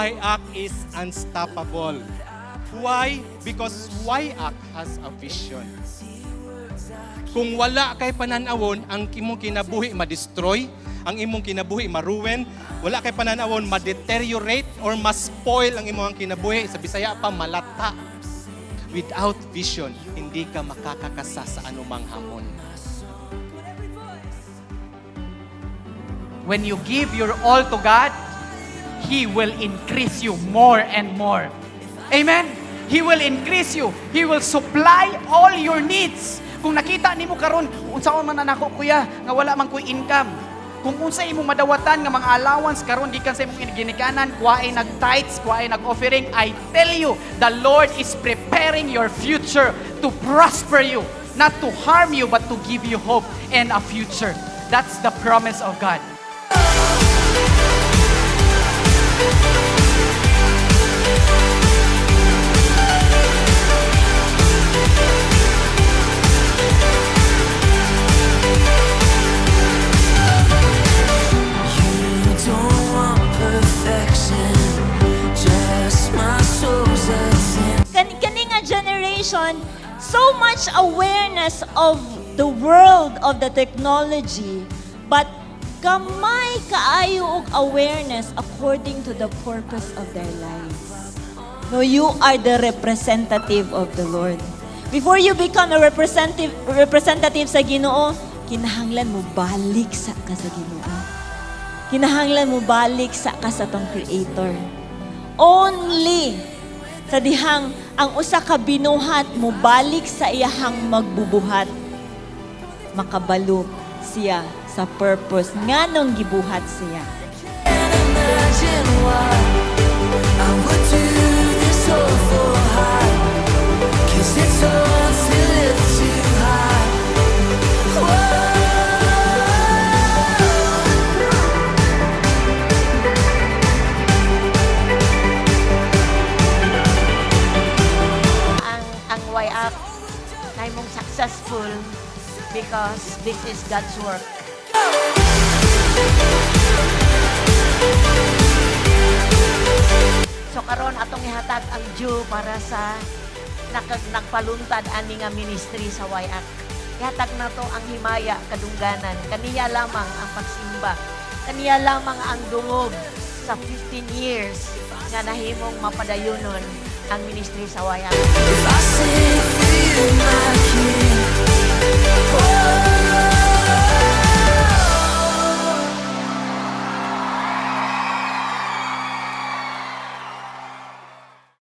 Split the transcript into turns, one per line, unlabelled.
WYAC is unstoppable. Why? Because WYAC has a vision. Kung wala kay pananawon, ang imong kinabuhi ma-destroy, ang imong kinabuhi ma-ruin, wala kay pananawon, ma-deteriorate or ma-spoil ang imong kinabuhi. Sa Bisaya pa, malata. Without vision, hindi ka makakakasa sa anumang hamon.
When you give your all to God, He will increase you more and more. Amen? He will increase you. He will supply all your needs. Kung nakita nimo karon, unsaon man na nako, kuya, nga wala man ko'y income. Kung unsa imong madawatan nga mga allowance karon gikan sa imong ginikanan, kuwae nag-tithes, kuwae nag-offering, I tell you, the Lord is preparing your future to prosper you, not to harm you, but to give you hope and a future. That's the promise of God.
You don't want perfection, just my soul's attention.
Kani nga generation, so much awareness of the world of the technology, but gamay kaayo og awareness according to the purpose of their lives. No, you are the representative of the Lord. Before you become a representative sa Ginoo, kinahanglan mo balik sa ka sa Ginoo. Kinahanglan mo balik sa ka sa tong Creator. Only sa dihang ang usa ka binuhat mo balik sa iyahang magbubuhat, makabalo siya sa purpose nganong gibuhat siya.
Can't imagine why I would do this all for high. 'Cause it's all to live too high. Whoa.
Ang WYAC nahimong successful because this is God's work. So karon atong ihatag ang due para sa nagpaluntad ani nga ministry sa WYAC. Ihatag na to ang himaya kadungganan. Kaniya lamang ang pagsimba. Kaniya lamang ang dungog sa 15 years nga nahimong mapadayunon ang ministry sa WYAC.
If I sing for you, my